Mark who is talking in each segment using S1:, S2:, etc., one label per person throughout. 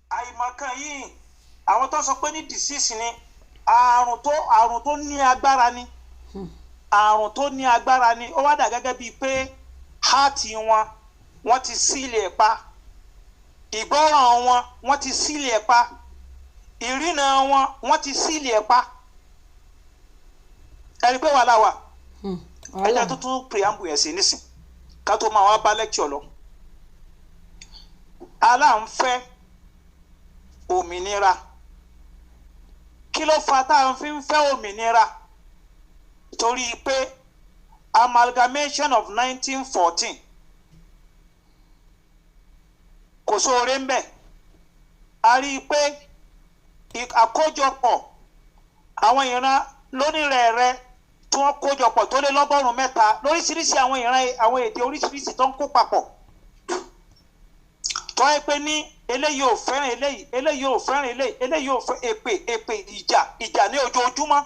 S1: Àìmọ̀kan yìí, àwọn tó sọ pé ní disease ni, àrùn tó ní agbára ni, àrùn tó ní agbára ni. Ó wá dà gẹ́gẹ́ bíi pé heart wọn, wọ́n ti sílẹ̀ ẹ̀ pa, ìgbọ́ràn wọn, wọ́n ti sílẹ̀ ẹ̀ pa, ìrìnà wọn, wọ́n ti sílẹ̀ ẹ̀ pa. Ẹni pé wàhálà wà. Ẹja tó tún preamble yẹn sí nísìn ká tó máa wá bá lecture lọ. Aláǹfẹ́ òmìnira, kí ló fa tá à ń fi ń fẹ́ òmìnira? Torí pé amalgamation of 1914 kò sóore ń bẹ̀. A rí i pé àkójọpọ̀ àwọn ìran lónìrẹ̀ẹ̀rẹ̀ tí wọ́n kójọpọ̀ tó lé 300 lóríṣiríṣi, àwọn ìran, àwọn èdè oríṣiríṣi tó ń kó papọ̀, tó yẹ pé ní eléyìí ò fẹ́ràn eléyìí, eléyìí ò fẹ́ràn eléyìí, eléyìí ò fẹ́, èpè èpè, ìjà ìjà ní ojoojúmọ́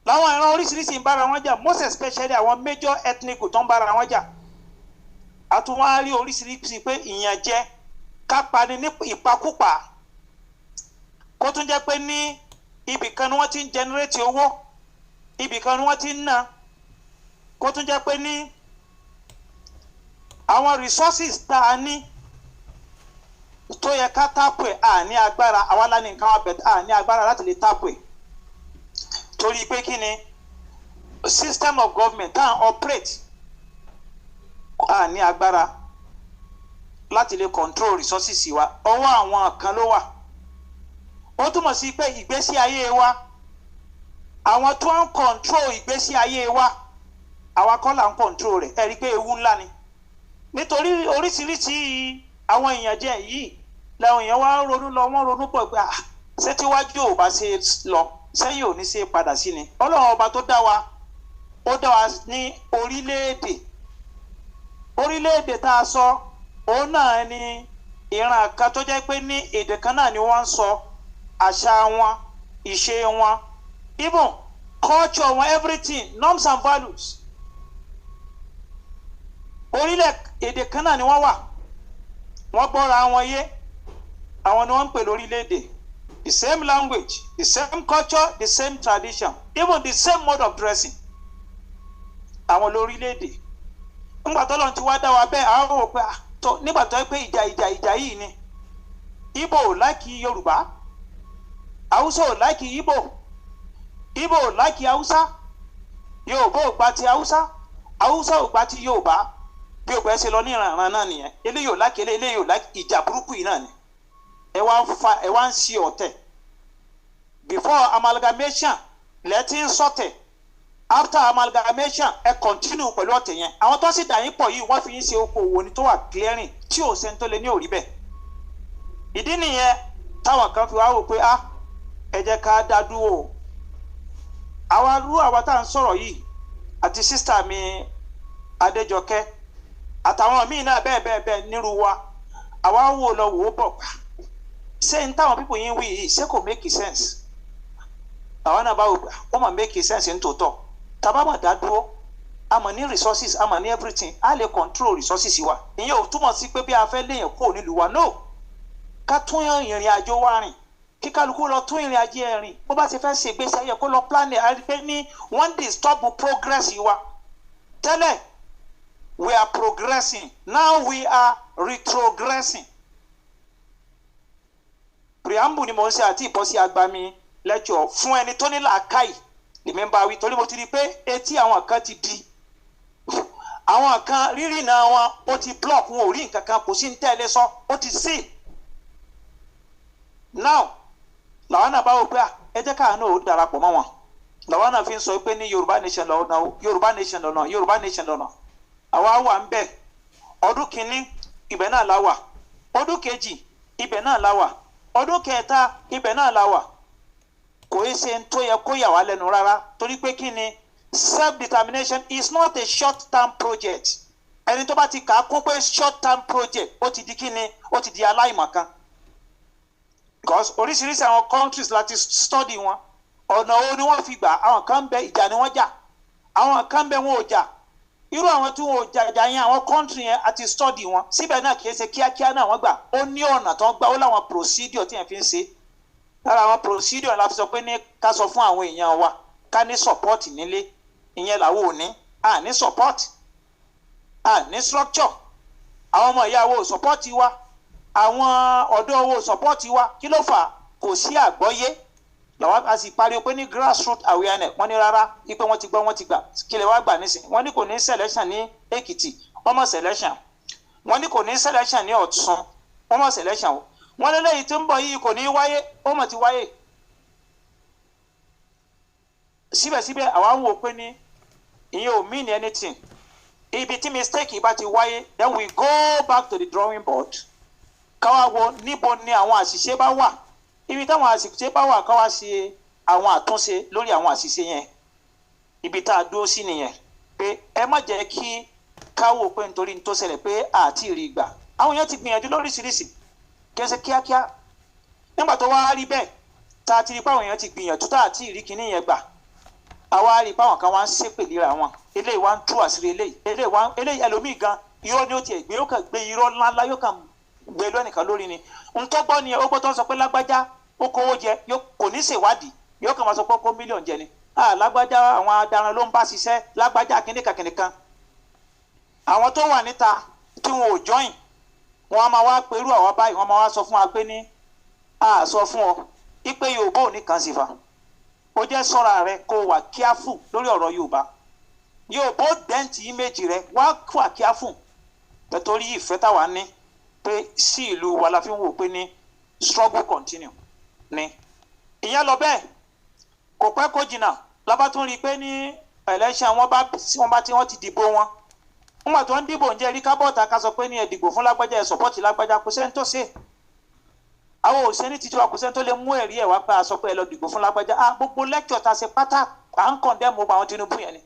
S1: làwọn ìran oríṣiríṣi ń bára wọn jà, most especially àwọn major ethnic group tó ń bára wọn jà. A tún wá rí oríṣiríṣi pé ìyànjẹ, kápani ní ìpakúpa, kó tún jẹ́ pé ní ibì kan ni wọ́n ti ń generate owó, ibì kan ni wọ́n ti ń ná, kó tún jẹ́ pé ní àwọn resources tá a ní tó yẹ ká tap ẹ̀, à ní agbára. Àwa lá ní nǹkan wa bẹ̀, à ní agbára láti lè tap ẹ̀, torí pé kí ni? System of government tá à ń operate, à ní agbára láti lè control resources wa. Ọwọ́ àwọn kan ló wà. Ó túmọ̀ sí pé ìgbésí ayé wa, àwọn tó ń control ìgbésí ayé wa, àwa kọ́ là ń control rẹ̀. Ẹ rí i pé ewu ńlá ni, nítorí oríṣiríṣi àwọn ìyànjẹ yìí làwọn èèyàn wá ń ronú lọ, wọ́n ronú pọ̀ pé, ah, ṣé tíwájú ò bá ṣe lọ, sẹ́yìn ò ní ṣe padà sí ni? Ọlọ́run Ọba tó dá wa, ó dá wa ní orílẹ̀-èdè. Orílẹ̀-èdè tá a sọ, òun náà ni ìran kan tó jẹ́ pé ní èdè kan náà ni wọ́n ń sọ, àṣà wọn, ìṣe wọn, even culture wọn, everything, norms and values, orílẹ̀ èdè kan náà ni wọ́n wà, wọ́n gbọ́ra wọn yé. Àwọn ni wọ́n ń pè lórílẹ̀ èdè. The same language, the same culture, the same tradition, even the same mode of dressing, àwọn lórílẹ̀ èdè. Nígbà tó lọ́n ti wá dá wa bẹ́ẹ̀, àwọn wò pé, ah, tó nígbà tó yẹ pé ìjà ìjà ìjà yìí ni, Ìgbò ò like Yorùbá, Haúsá ò like Ìgbò, Ìgbò ò like Haúsá, Yorùbá ò gba ti Haúsá, Haúsá ò gba ti Yorùbá, bí ògbẹ́ ṣe lọ ní ìrànràn náà nìyẹn. Eléyìí ò like eléyìí, eléyìí ò like, ìjà burúkú yìí náà ni. Ẹ wá ń fa, ẹ wá ń ṣe ọ̀tẹ̀. Before amalgamation lẹ́tí ń sọ̀tẹ̀, after amalgamation ẹ continue pẹ̀lú ọ̀tẹ̀ yẹn. Àwọn tó sì dà yín pọ̀ yìí, wọ́n fi yín ṣe okòwò ni, tó wà clearing tí ò sẹ́ni tó lè ní òrí bẹ́ẹ̀. Ìdí nìyẹn táwọn kan fi wá wò pé, ah, ẹ jẹ́ ká dá dúró. Àwa rú àwa tá à ń sọ̀rọ̀ yìí àti sister mi Adéjọkẹ́ àtàwọn míì náà bẹ́ẹ̀ bẹ́ẹ̀ bẹ́ẹ̀ nírú wa, àwa wò lọ wò ó bọ̀ pa, ṣé n táwọn people yín wí yìí, ṣé kò make sense? Àwọn náà bá wò pé ó mà make sense ní tòótọ́. Tàbá mà dá dúró, a mà ní resources, a mà ní everything, a lè control resources wa. Ìyẹn ò túmọ̀ sí pé bí a fẹ́ léèyàn kúrò nílùú wa, no. Ká tún ìrìn àjò wa rìn, kí kálukú lọ tún ìrìn àjò ẹ̀ rìn bó bá ti fẹ́ ṣe ìgbésí ayé, kó lọ plan ẹ̀. Á rí pé ní wọ́n disturb progress wa. Tẹ́lẹ̀ we are progressing, now we are retrogressing. Preamble ni mo ń ṣe àti ìbọ́sí agbami lecture. Fún ẹni tó ní làákàyè lèmi ń bá wí, torí mo ti rí i pé etí àwọn kan ti di, àwọn kan rírìnà wọn ó ti block, wọn ò rí nǹkan kan, kò sí ní tẹ́lẹ̀ sọ, ó ti sí. Now làwọn náà bá wò pé, ẹ jẹ́ káà náà ó darapọ̀ mọ́ wọn. Làwọn náà fi ń sọ pé ní Yorùbá nation lọ́nà, Yorùbá nation lọ́nà, Yorùbá nation lọ́nà. Àwa wà ń bẹ̀. Ọdún kìíní, ibẹ̀ náà la wà. Ọdún kejì, ibẹ̀ náà la wà. Ọdún kẹta, ibẹ̀ náà la wà. Kò í ṣe ń tó yẹ kó yà wá lẹ́nu rárá, torí pé kí ni? Self determination is not a short term project. Ẹni tó bá ti kà á kún pé short term project, ó ti di kí ni? Ó ti di aláìmọ̀kan, because oríṣiríṣi àwọn countries láti study wọn, ọ̀nà wo ni wọ́n fi gbà? Àwọn kan ń bẹ, ìjà ni wọ́n jà. Àwọn kan ń bẹ, wọn ò jà. Irú àwọn tí wọn ò jàjà yẹn, àwọn country yẹn, àti study wọn síbẹ̀ náà, kì í ṣe kíákíá náà wọ́n gbà. Ó ní ọ̀nà tó ń gbà, ó láwọn procedure tí yẹn fi ń ṣe. Lára àwọn procedure la fi sọ pé ní ká sọ fún àwọn èèyàn wa, ká ní support nílé. Ìyẹn làwọn ò ní. À ní support, à ní structure. Àwọn ọmọ ìyá wo support wa, àwọn ọ̀dọ́ wo support wa. Kí ló fà á? Kò sí àgbọ́yé. Làwọn a sì pariwo pé ní grassroots awareness. Wọ́n ní rárá, wípé wọ́n ti gbọ́, wọ́n ti gbà. Kí lè wá gbà nísìnyí? Wọ́n ní kò ní selection ní Èkìtì, wọ́n mọ̀ selection. Wọ́n ní kò ní selection ní Ọ̀ṣun, wọ́n mọ̀ selection o. Wọ́n lélẹ́yìí tó ń bọ̀ yìí kò ní wáyé, ó mọ̀ ti wáyé. Síbẹ̀síbẹ̀, àwa ń wò pé ní ìyẹn ò mean anything. Ibi tí mistake bá ti wáyé, then we go back to the drawing board, káwá wo níbo ni àwọn àṣìṣe bá wà. Ibi táwọn àṣìṣe bá wà, káwá ṣe àwọn àtúnṣe lórí àwọn àṣìṣe yẹn. Ibi tá a dúró sí nìyẹn, pé ẹ má jẹ́ kí káwò pé nítorí tó ṣẹlẹ̀ pé àti ìrì ìgbà àwọn èèyàn ti gbìyànjú lóríṣiríṣi kẹsẹ̀ kíákíá. Nígbà tó wá rí bẹ́ẹ̀, tá a ti rí pé àwọn èèyàn ti gbìyànjú, tá a ti rí kinní yẹn gbà, àwa rí i pé àwọn kan wá ń ṣépè léra wọn. Eléyìí wá ń tú àṣírí eléyìí, eléyìí wá eléyìí. Ẹlòmíì gan, irọ́ ni ó tiẹ̀ gbé, yóò kàn gbé irọ́ ńláńlá, yóò kàn gbé lọ́nìkan lórí ni. Ntọ́gbọ́ ni ó gbọ́ tó ń sọ pé lágbájá ó kówó jẹ, kò ní ṣèwádìí, yóò kàn máa sọ pé ó kó mílíọ̀nù jẹ ni. Lágbájá, àwọn adaran ló ń bá ṣiṣẹ́, lágbájá kìnìkan kìnìkan. Àwọn tó wà níta tí wọn ò join, wọn á máa wá perú àwọn báyìí, wọn máa wá sọ fún wa pé ní a sọ fún ọ ipe Yorùbá ò ní kàn sí fa. Ó jẹ́ sọ́ra rẹ, kó wà careful lórí ọ̀rọ̀ Yorùbá. Yorùbá ó dent image rẹ, wá wà careful. Nítorí ìfẹ́ táwa ní pé sí ìlú wa la fi ń wò pé ní struggle continue ni. Ìyẹn lọ bẹ́ẹ̀. Kò pẹ́ kó jìnnà, lábá tún rí i pé ní election, wọ́n bá tí wọ́n ti dìbò wọn. Nígbà tó ń dìbò, ń jẹ́ rí kábọ̀tà ká sọ pé ní ẹ dìbò fún lágbájá, ẹ support lágbájá. Kò sẹ́ni tó ṣe. Àwọn òṣèré títí wa, kò sẹ́ni tó lè mú ẹ̀rí ẹ̀ wá pé a sọ pé ẹ lọ dìbò fún lágbájá. Ah, gbogbo lecture ta ṣe pátá, à ń condemn gbogbo àwọn Tinubu yẹn ni.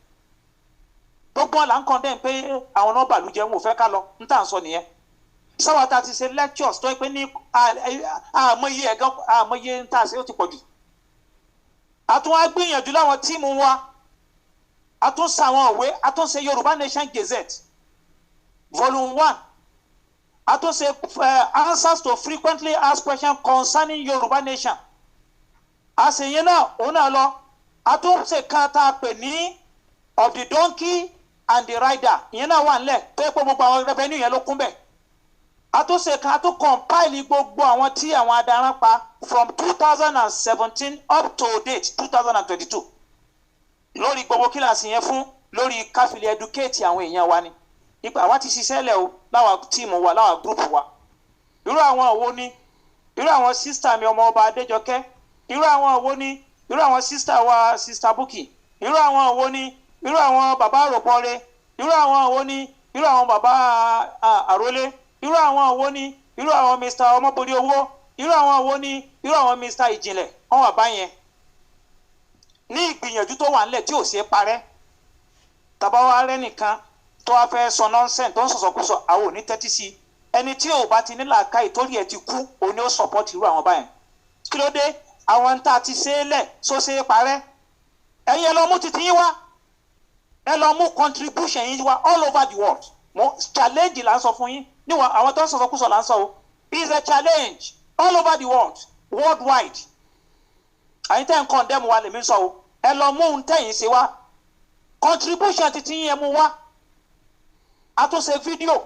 S1: Gbogbo wọn là ń condemn pé àwọn náà bàlújẹ́, wọn ò fẹ́ ká lọ. Ń tà ń sọ nìyẹn. Sáwà tá a ti ṣe lectures tó yẹ pé ní àmọye ẹ̀gán, àmọye ń tà ṣe, ó ti pọ̀ jù. A tún wá gbìyànjú láwọn team wa, a tún ṣàwọn òwe, a tún ṣe Yorùbá Nation Gazette volume 1, a tún ṣe answers to frequently asked questions concerning Yorùbá Nation. A ṣe yẹn náà, òun náà lọ. A tún ṣe kan tá a pè ní of the donkey and the rider. Ìyẹn náà wà nílẹ̀ tó yẹ pé gbogbo àwọn revenue yẹn ló kún bẹ́ẹ̀. A tún ṣe kan, a tún compile gbogbo àwọn tí àwọn adaran pa from 2017 up to date, 2022, lórí gbogbo kíláàsì yẹn, fún lórí káfílẹ̀ educate àwọn èèyàn wa ni ipa. Àwa ti ṣiṣẹ́ lẹ̀ o, láwa team wa, láwa group wa. Irú àwọn wo ni? Irú àwọn sister mi, ọmọ ọba Adéjọkẹ́. Irú àwọn wo ni? Irú àwọn sister wa, Sister Bukky. Irú àwọn wo ni? Irú àwọn bàbá àròpọ̀re. Irú àwọn wo ni? Irú àwọn bàbá àrólé. Irú àwọn wo ni? Irú àwọn Mr Ọmọbórí owó. Irú àwọn wo ni? Irú àwọn Mr Ìjìnlẹ̀. Wọn wà báyẹn ní ìgbìyànjú tó wà nílẹ̀ tí ò ṣeé parẹ́. Tàbá wa rẹ́ nìkan tó wá fẹ́ sọ nonsense, tó ń sọ̀sọ̀kúsọ, àwọn ò ní tẹ́tí sí i. Ẹni tí ò bá ti ní làákàyè, torí ẹ̀ ti kú, òun ni ó support irú àwọn báyẹn. Kí ló dé? Àwọn ń tá a ti ṣe é lẹ̀ só ṣe é parẹ́. Ẹ̀yin, ẹ lọ mú titi yín wá, ẹ lọ mú contribution yín wá all over the world. Mo challenge là ń sọ fún yín níwọ̀n. Àwọn tó ń sọ̀sọ̀kúsọ là ń sọ o. Is a challenge all over the world, worldwide. Àyín tẹ́ ń condemn wa lèmi sọ o. Ẹ lọ mú ohun tẹ́yìn ṣe wá, contribution titi yín, ẹ mú wá. A tún ṣe fídíò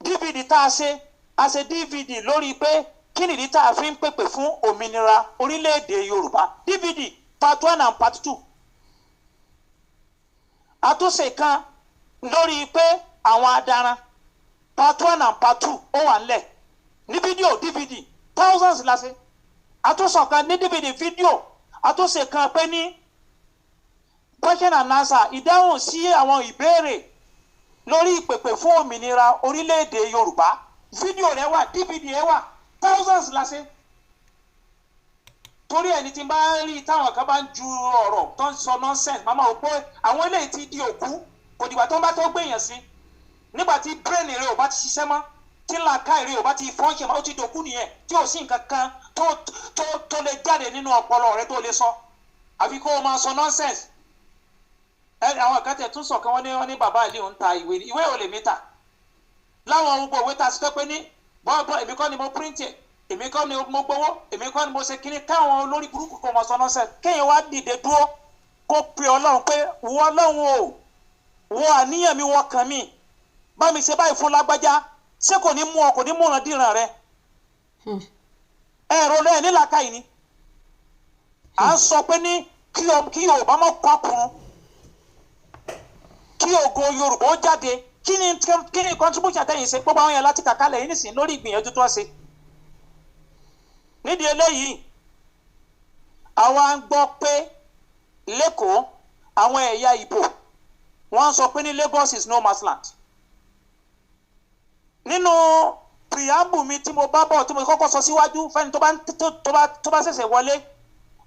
S1: DVD tá a ṣe. A ṣe DVD lórí pé kí nìdí tá a fi ń pèpè fún òmìnira orílẹ̀-èdè Yorùbá, DVD part 1 and part 2. A tún ṣe kan lórí pé àwọn adaran, part 1 and part 2, ó wà nílẹ̀ ní fídíò DVD. Thousands la ṣe. A tún ṣe kan ní DVD fídíò. A tún ṣe kan pé ní question and answer, ìdáhùn sí àwọn ìbéèrè lórí ìpèpè fún òmìnira orílẹ̀-èdè Yorùbá. Fídíò rẹ̀ wà, DVD rẹ̀ wà. Thousands la ṣe. Torí ẹni tí n bá ń rí táwọn kan bá ń ju ọ̀rọ̀ tó ń sọ nonsense, màmá ò pé àwọn eléyìí ti di òkú. Kò dìgbà tó ń bá tó gbèyàn sí. Nígbà tí brain rẹ̀ ò bá ti ṣiṣẹ́ mọ́, tí làákàyè rẹ̀ ò bá ti function mọ́, ó ti dòkú nìyẹn, tí ò sí nǹkan kan tó lè jáde nínú ọpọlọ rẹ̀ tó lè sọ, àfi kó o máa sọ nonsense. Àwọn kan tẹ̀ tún sọ̀kan, wọ́n ní bàbá ìlú ń ta ìwé, ìwé ò lè mí ta láwọn gbogbo ìwé tá a ti tọ́ pé ní bọ́ọ̀bọ́. Èmi kọ́ ni mo print ẹ̀, èmi kọ́ ni mo gbowó, èmi kọ́ ni mo ṣe kíní. Káwọn olórí burúkú kò mọ̀ sọ nọ́sẹ̀, kéèyàn wá dìde dúró kó pe Ọlọ́run pé, "Wọ Ọlọ́run o, wọ àníyàn mi, wọ kàn mí, bá mi ṣe báyìí fún lágbájá." Ṣé kò ní mú ọ, kò ní múràn dìran rẹ? Ẹ̀rọ lẹ́yìn nílàkàyè ni à ń sọ pé ní kí Yorùbá má kọ́, kí ògo Yorùbá ó jáde. Kí ni contribution tẹ̀yìn ṣe? Gbogbo àwọn yẹn láti kàkálẹ̀ yìí nísìnyí lórí ìgbìyànjú tó ń ṣe. Nídìí eléyìí, àwa ń gbọ́ pé l'Ékòó, àwọn ẹ̀yà Ìgbò wọ́n sọ pé ní Lagos is no man's land. Nínú preamble mi tí mo bá bọ̀, tí mo kọ́kọ́ sọ síwájú fẹ́ni tó bá ṣẹ̀ṣẹ̀ wọlé,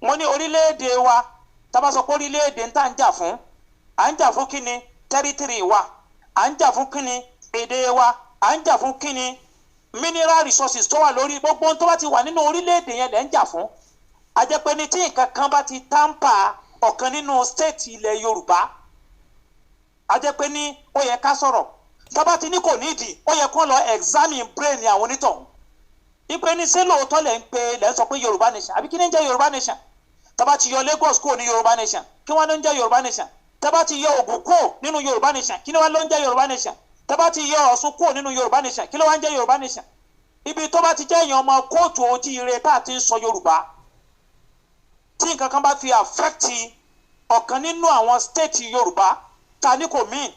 S1: mo ní orílẹ̀-èdè wa, tá a bá sọ pé orílẹ̀-èdè ń tà ń jà fún, à ń jà fún kí ni? Territory wa. À ń jà fún kí ni? Èdè wa. À ń jà fún kí ni? Mineral resources tó wà lórí gbogbo ohun tó bá ti wà nínú orílẹ̀-èdè yẹn lẹ́ ń jà fún. A jẹ́ pé ní tí nǹkan kan bá ti tamper ọ̀kan nínú state ilẹ̀ Yorùbá, a jẹ́ pé ní ó yẹ ká sọ̀rọ̀. Tá bá ti ní kò nídìí, ó yẹ kó lọ examine brain àwọn onítọ̀hún ipe ní ṣé lóòótọ́ lẹ̀ ń pe, lẹ̀ ń sọ pé Yorùbá nation, àbí kí ni ń jẹ́ Yorùbá nation? Tá bá ti yọ Lagos kúrò ní Yorùbá nation, kí wọ́n ló ń jẹ́ Yorùbá nation? Tá bá ti yọ Ògùn kúrò nínú Yorùbá nation, kí ni wọ́n ló ń jẹ́ Yorùbá nation? Tá bá ti yọ Ọ̀ṣun kúrò nínú Yorùbá nation, kí ló wá ń jẹ́ Yorùbá nation? Ibi tó bá ti jẹ́ èèyàn ọmọ káàárọ̀ oòjíire tá a ti ń sọ Yorùbá, tí nǹkan kan bá fi affect ọ̀kan nínú àwọn state Yorùbá, ta ni kò mean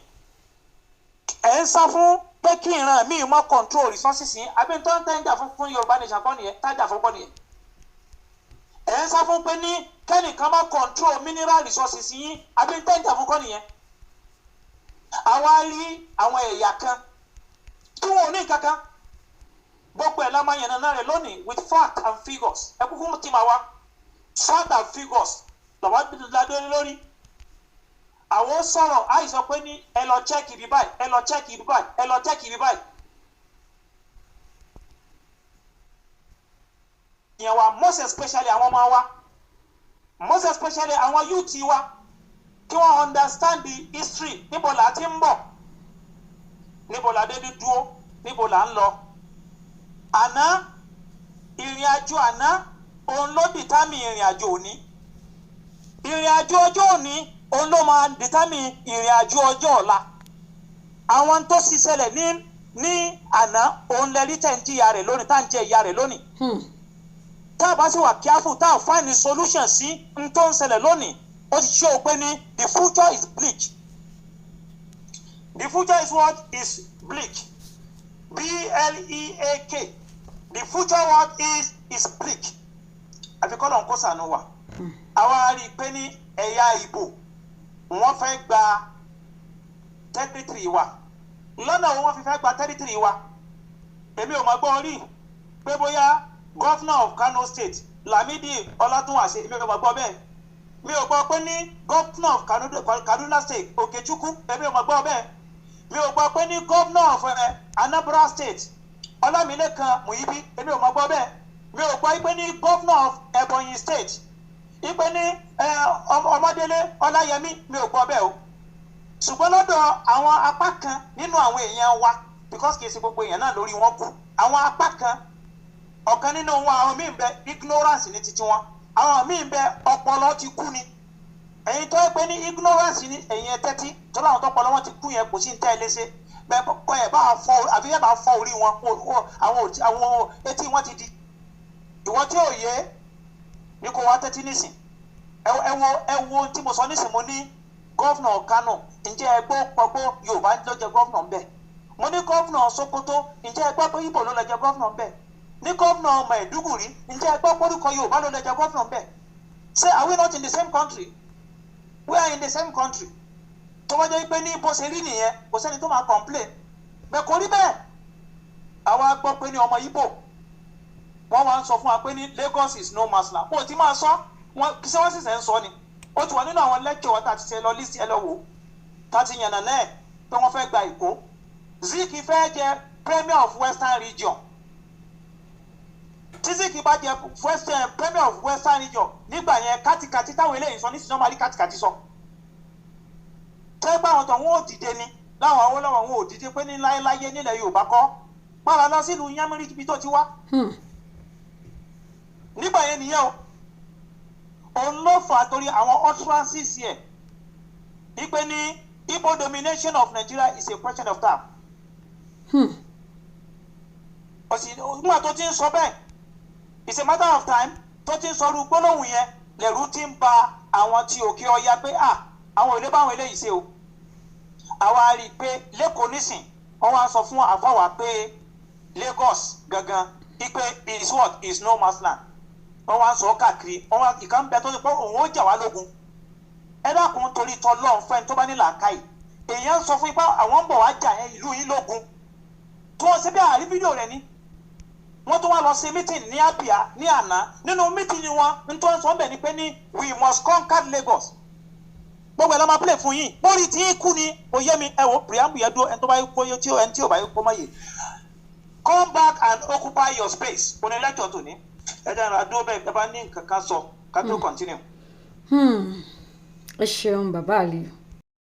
S1: ẹ̀ ń sá fún pé kí ìran míì mọ́ control resources yín? Àbí tó ń tẹ́ ń jà fún Yorùbá nation kọ́ nìyẹn? Tá jà fún kọ́ nìyẹn? Ẹ̀ ń sá fún pé ní kẹ́nìkan má control mineral resources yín, àbí tẹ́ ń jà fún kọ́ nìyẹn? Àwa rí àwọn ẹ̀yà kan tí wọn ò ní kankan. Gbogbo ẹ̀ la máa yànnàná rẹ̀ lónìí with fact and figures. Ẹ kúkú ti máa wá fact and figures lọ́wọ́ ládé lórí. Àwọn sọ̀rọ̀ àìsàn pé ní ẹ lọ check ibi báyìí, ẹ lọ check ibi báyìí, ẹ lọ check ibi báyìí. Ìyẹn wa, most especially àwọn ọmọ wa, most especially àwọn youth wa, kí wọ́n understand the history. Níbo là á ti ń bọ̀? Níbo là dé dúró? Níbo là ń lọ? Àná, ìrìn àjò àná, òun ló determine ìrìn àjò òní. Ìrìn àjò ọjọ́ òní, òun ló máa determine ìrìn àjò ọjọ́ ọ̀la. Àwọn tó sì ṣẹlẹ̀ ní àná, òun lẹ rí tẹ̀ ń jìyà rẹ̀ lónìí, tá ń jẹ ìyà rẹ̀ lónìí. Tá a bá sì wà careful, tá a find the solution sí n tó ń ṣẹlẹ̀ lónìí, ó ti ṣe o pé ní the future is bleak. The future is what? Is bleak. bleak. The future, what is bleak. Àfi kọ́ lọ́n kó sànú wa. Àwa rí i pé ní ẹ̀yà Ìgbò, wọ́n fẹ́ gba territory wa. Lọ́nà wo wọ́n fi fẹ́ gba territory wa? Èmi ò mọ̀ gbọ́ rí pé bóyá governor of Kano State, Lamidi Ọlátúnwàṣe, èmi ò mọ̀ gbọ́ bẹ́ẹ̀. Mi ò gbọ́ pé ní governor of Kaduna State, Okechukwu, èmi ò mọ̀ gbọ́ bẹ́ẹ̀. Mi ò gbọ́ pé ní governor of Anambra State, Ọlámilékan Muibi, èmi ò mọ̀ gbọ́ bẹ́ẹ̀. Mi ò gbọ́ pé ní governor of Ebonyi State, ipe ní Ọmọdélé Ọláyẹmí, mi ò gbọ́ bẹ́ẹ̀ o. Ṣùgbọ́n lọ́dọ̀ àwọn apá kan nínú àwọn èèyàn wa, because kì í ṣe gbogbo èèyàn náà lórí wọn kú, àwọn apá kan, ọ̀kan nínú wọn, àwọn míì ń bẹ, ignorance ní titi wọn, àwọn míì ń bẹ, ọpọlọ ti kú ni. Ẹ̀yin tó yẹ pé ní ignorance ni ẹ̀yin, ẹ tẹ́tí tó láwọn tó ọpọlọ wọn ti kú yẹn, kò sí ní tẹ́ ẹ léṣe bẹ́ẹ̀ kọ́ ẹ̀ bá fọ́, àfi ẹ̀ bá fọ́ orí wọn, àwọn etí wọn ti di. Ìwọ tí ò yé ní kó wá tẹ́tí nísìn. Ẹ wo tí mo sọ nísìn. Mo ní governor Kano, ǹjẹ́ ẹ gbọ́ pọ̀gbọ́ Yorùbá ló jẹ governor ńbẹ̀? Mo ní governor Sokoto, ǹjẹ́ ẹ gbọ́ pé Ìgbò ló lọ jẹ governor ńbẹ̀? Ní governor Maiduguri, ǹjẹ́ ẹ gbọ́ pé orúkọ Yorùbá ló lọ jẹ governor ńbẹ̀? Say, are we not in the same country? We are in the same country. Tó wá jẹ́ pé ní bó ṣe rí nìyẹn, kò sẹ́ni tó máa complain bẹ́ẹ̀. Kò rí bẹ́ẹ̀. Àwa gbọ́ pé ní ọmọ Ìgbò, wọ́n wá ń sọ fún wa pé ní Lagos is no man's land. Kó o ti máa sọ wọn, ṣé wọ́n sì ṣe ń sọ ni? Ó ti wà nínú àwọn lecture wa tá a ti ṣe lọ list. Ẹ lọ wò, tá a ti yànnà náà pé wọ́n fẹ́ gba Èkó. Zik fẹ́ jẹ premier of Western Region. Tí Zik bá jẹ western premier of Western Region nígbà yẹn, kátikàti táwọn eléyìí sọ nísìnyí, wọ́n máa rí kátikàti sọ. Tẹ́ pé àwọn tó wọn ò dìde ni, láwọn Awólọ́wọ̀, wọn ò dìde pé ní láéláyé, nílẹ̀ Yorùbá kọ́, padà lọ sílùú Yánmírí ibi tó ti wá. Nígbà yẹn nìyẹn o. Òun ló fà á torí àwọn utterances yẹ wípé ní Igbo domination of Nigeria is a question of time. Òsì nígbà tó ti ń sọ bẹ́ẹ̀, it's a matter of time, tó ti ń sọ irú gbólóhùn yẹn, lẹ̀rú ti ń ba àwọn tí òkè ọya pé à àwọn ò lè bá àwọn eléyìí ṣe o. Àwa rí i pé l'Ékòó nísìn, wọ́n wá sọ fún àfọwà pé Lagos gangan ipe is what is no man's land. Wọ́n wá ń sọ káàkiri, wọ́n wá ìkan bẹ tó ti pé òun ó jà wá lógun. Ẹ dákun, torí tọlọ́run, fẹ́ni tó bá ní làákàyè, èèyàn ń sọ fún ipá àwọn ń bọ̀ wá jà ẹ ìlú yín lógun, tí wọ́n ṣe bí àrí fídíò rẹ̀ ni. Wọ́n tún wá lọ ṣe meeting ní Abia ní àná. Nínú meeting wọn, n tó ń sọ bẹ́ẹ̀ ni pé ní we must conquer Lagos. Gbogbo ẹ̀ lọ́ máa play fún yín. Bórí tí ń kú ni kò yé mi. Ẹ wo preamble yẹn dúró. Ẹni tó bá yẹ kó yé, tí ẹni tí ò bá yẹ kó má yé. Come back and occupy your space, oní lecture tòní. Ẹ jẹ́ ìrìn àdúró bẹ́ẹ̀. Ẹ bá ní nǹkan kan sọ ká tó continue.
S2: Ẹ ṣeun, bàbá Aliyu.